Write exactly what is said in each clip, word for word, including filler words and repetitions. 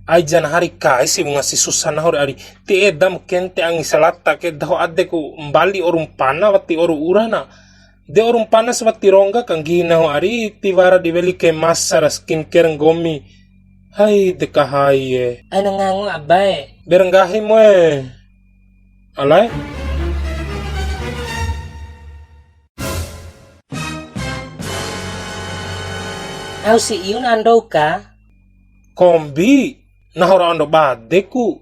Ai jan hari kai si wunga si susah nahu re ari. Ti edam kente angi salata ke dahu adeku mbali oru mpana wati oru urana. De oru mpana si wati rongga kanggihi nahu ari tiwara di weli ke masa ra skincare nggomi. Hai de kahai e. Aina ngango abae. Ber nggahi moe. Alae. Au si iun andou ka? Kombi, nahu ra ando badeku.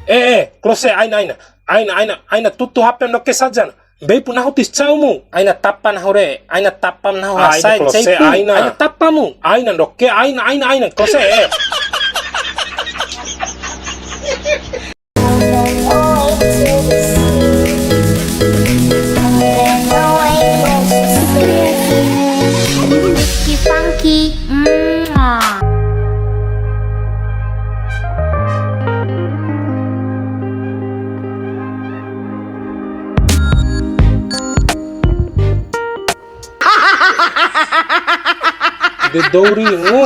Eh, eh, klose, aina, aina. Aina, aina, aina, tutu H P ndoke saja na. Mbei pu nahu tis caumu. Aina tapa nahu re, aina tapa nahu. Aina hasae klose, ceipu. Aina. Aina tapamu. Aina ndoke, aina, aina, aina, klose, eh. Funky. De dou ringu.